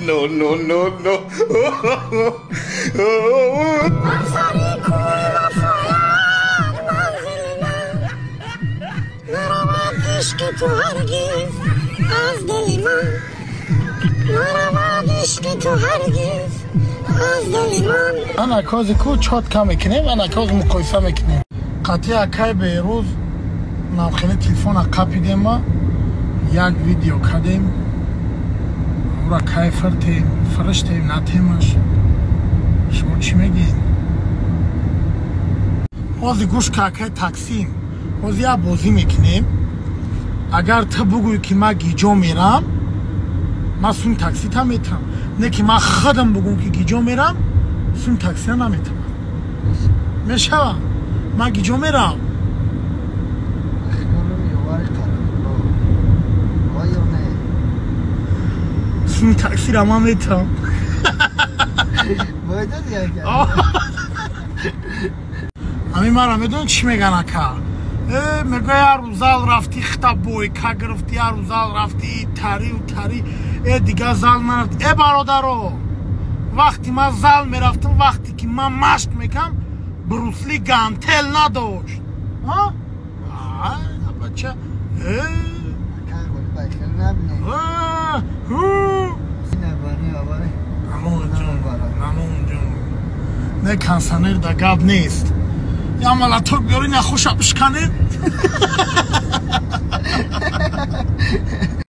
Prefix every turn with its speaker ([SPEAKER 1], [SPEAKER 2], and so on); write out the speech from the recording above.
[SPEAKER 1] No, no, no, no.
[SPEAKER 2] Ана кози ку чотка мекунем, ана коз муқоиса мекунем. Қатъи акай Беҳрӯз навхели телефона қапидема, як видео кардем. Ура кай фиртем, фириштем, натемаш. Шумо чӣ мегӯед? Ҳозир гӯш ка акай таксим. Ҳозир як бозӣ мекунем. Агар ту бугӯӣ ки ман гиҷо мерам, ман суми таксита метам. Не ки ман худам бугӯм ки гиҷо мерам, суми таксита наметам. Мешава? Ман гиҷо мерам. Суми таксира ман метам. Ҳамин мара медонӣ чӣ меган ака? Мегӯя як рӯз зал рафтӣ, хита бойка гирифтӣ, як рӯз зал рафтӣ, тариву тари, дига зал нарафтӣ. Э бародаро, вақти ман зал мерафтам, вақте ки ман машқ мекам, Брусли гантел надошт. Бача. Не консанер да гап нест. Я молоток биёри, нахуша бишкане.